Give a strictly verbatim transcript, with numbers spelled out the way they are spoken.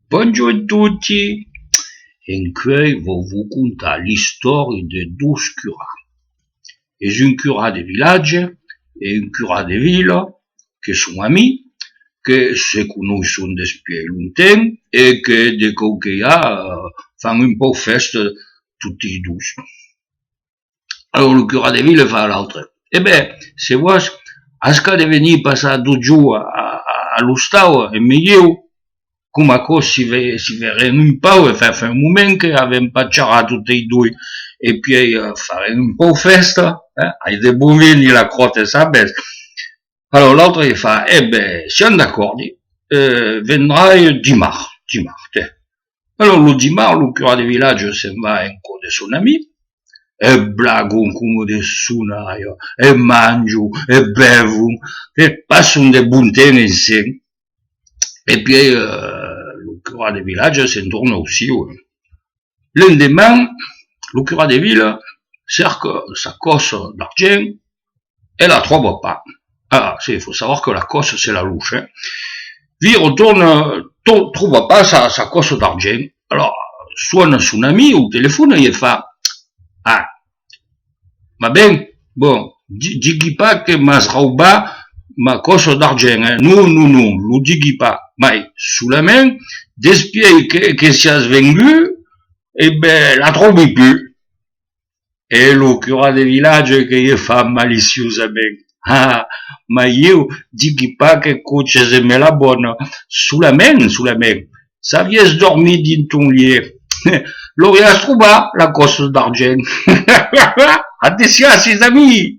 Bonjorn toti! Encuei vau vos contar l'istòria de dos curats. Es un curat de vilatge e un curat de vila que son amics, que se conoisson despièi longtemps e que de còups que i a, eh, fan un pauc fèsta totes dos. Alòrs lo curat de vila fa a l'autre: E ben, se vòs, as qu'a de venir passar dos jorns a, a, a l'ostau emé ieu, coma aquò si ve, si verem un pauc, e fa, fa un moment que avem pas charrat totes dos, e pièi, eh, farem un pauc fèsta, eh, ai de bon vin dins la cròta, sabes? Alòrs l'autre li fa: E ben, siam d'acòrdi, eh, vendrai dimars, dimars, tè. Alòrs lo dimars lo curat de vilatge se'n va en cò de son amic, e blagon coma de sonalha, e manjon, e bevon, e passon de bon temps ensems. E pièi, eh, lo curat de vilatge se'n torna au siu. L'endeman, lo curat de vila cerca sa còssa d'argent e la tròba pas. Ah, si, faut savoir que la còssa, c'est la louche, hein. Vira, torna, to-, tròba pas sa, sa còssa d'argent. Alòrs, sona son amic au telefòn e li fa: Ah, ma ben, bon, di-, digui pas que m'as raubat ma còssa d'argent, eh? Non, non, non, lo digui pas. Mai solament, despièi que, que siás vengut, e ben, la tròbi pus. E lo curat de vilatge que li fa maliciosament: Ah, mai ieu digui pas que coches emé la bòna, solament, solament, s'aviás dormit dins ton lièch, l'auriás trobat, la còssa d'argent. Adessiatz, sis amics!